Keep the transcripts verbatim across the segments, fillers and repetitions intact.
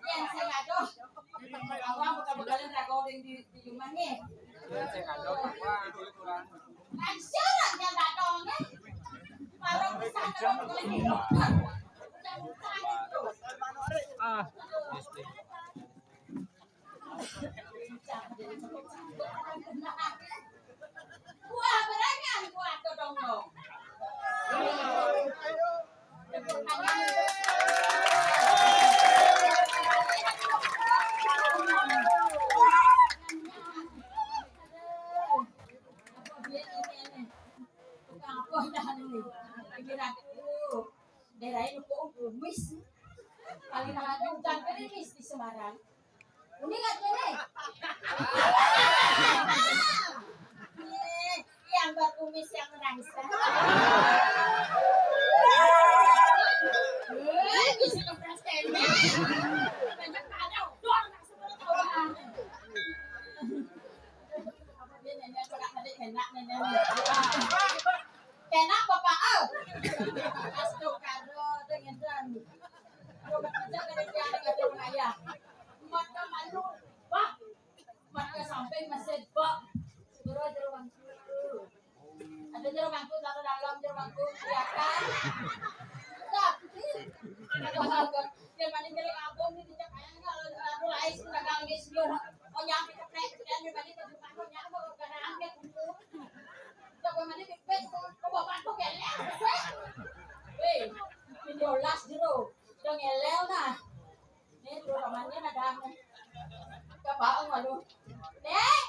Yang sing adoh. Awak bukan-bukan raga ding di, di rumah ni. Yang sing adoh. Wah, itu kurang. Langsung yang datang ni. Baru bisa datang ni. Ah. Buah berangan, buah todong-dong. Daerah ini kok kumis. Paling ada hujan gerimis di Semarang. Ini nggak kene. Yang berkumis yang rangsang. Eh, bisa kepres kene. Banyak ada udah nak sebenarnya. Apa dia nyanyi, aku nak tadi enak nyanyi. Kena apa, Pak? Au. Astagfirullah, dengan dan. Kalau bekerja dari dia, dengan ayah. Mata malu. Wah. Mata samping masih bak. Segera jero bangku. Ada jero bangku, satu dalam jero bangku, kelihatan. Tapi, ada yang mana jero kampung ni, tidak kayak kalau aku lain sudah kami sebelum. Oh, nyampe ke plek, dan di mana ke bukan, oh, nyampe ke kanan, ke kuku. Coba mana di plek, ke bapak tu kelek, sih. Weh, video las jero. Udah ngelel nah. Ni, terutamanya ada anu. Kebaung malu. Dek!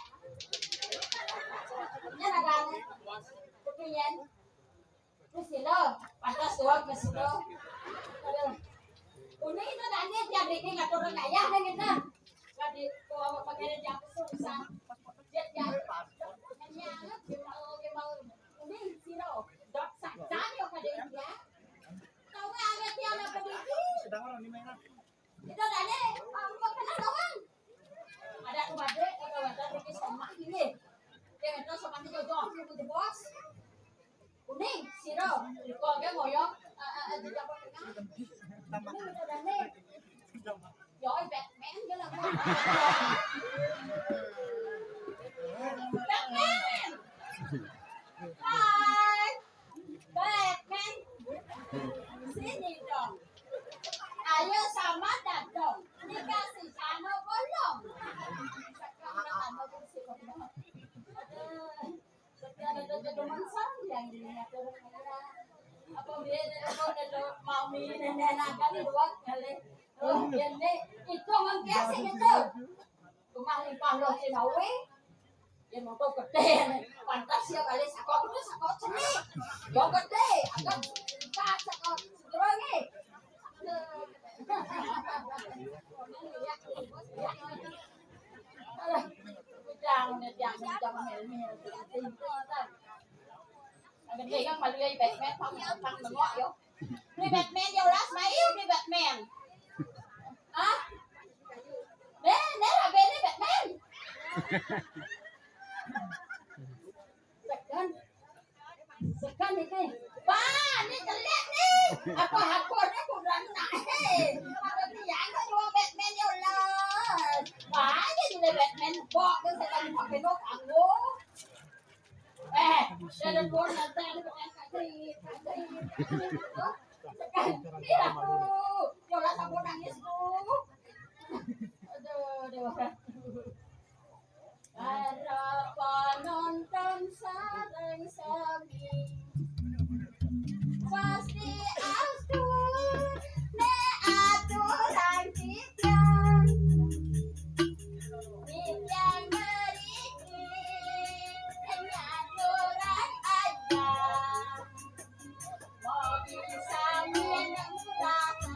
Nya ada anu. Kepingin. Ke sini. Pantas tuak ke sini. Aduh. Uni itu tadi tiap dikit ngatur kaya nih kita. Tadi kalau mau pakai dia susah. Dia, dia. Hanya, dia mau, dia mau. Uni, sini. Dot saja dia pada dia. Tahu ada tiap apa dikit. Sedang orang ni main. Ito gani, ah, magkana lawan. Ada ko bade, ada bade, di sa uma ini. Kaya ito sa kanila, Jojo, ang pinag-boss. Kuning, sino? Ikaw, kaya mo yun? Ah, ah, ah, di ako. Yo, Batman ka lang. Batman! Hi! Batman! Sini dong. Ayo sama dadong. Dikasih sana bolong. Sekarang tambah kursi bolong. Aduh. Apa biar dia tahu dia tu mami nenek anak kali dua kali. Oh, dia ni itu mengkiasi gitu. Kemarin pahlo sinawi. Dia mau kau gede. Pantas dia kali sako itu sako cemik. Yang gede. Agak sako segerongi. Alah, jangan, jangan, jangan mel-mel. Ang ganda yung maluya yung Batman, pang, pang, pang, yo. Ni Batman, yo, last, may iyo, ni Batman. Ha? Ne, ne, labi ni Batman. Second. Second ni, ni. Pa, ni kelet ni. Apa hapur ni kurang nak, eh. Apa ni yang kedua Batman, yo, last. Pa, ni juga Batman, bok, tu saya tak pakai nok, anggur. Eh, dia ada pun nanti ada pakai kaki, kaki. Second. Ni aku. Yo, lah, siapa nangis tu? Aduh, aduh. Para penonton sareng sami pasti atur, ne aturan pikiran. Pikiran meriki, ne aturan aja. Mau bisa minum rasa,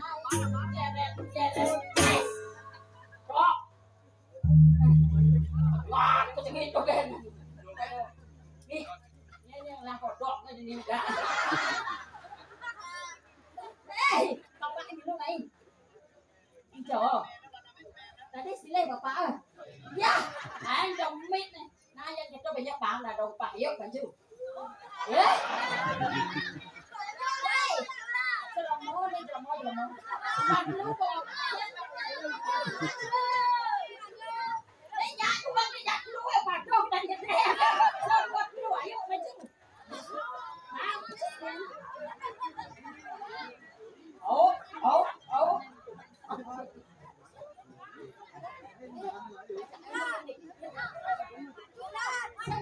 jeret, jeret, yes. Kok? Wah, kucing itu kan. Nih, ini yang lah kodok aja nih, enggak. Hei, bapak ini lu main. Ijo. Tadi sile bapak, eh. Ya, ayo demit nih. Nah, yang kita banyak bang, ada upah, yuk, baju. Eh? Hei, selama, selama, selama. Empat puluh kok. Eh, ya, cuma tiga puluh, eh, patok dan gede. Empat puluh, ayo, maju. Au, au, au.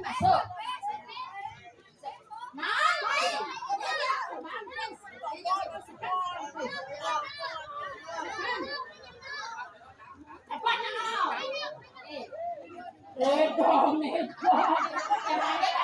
Masuk.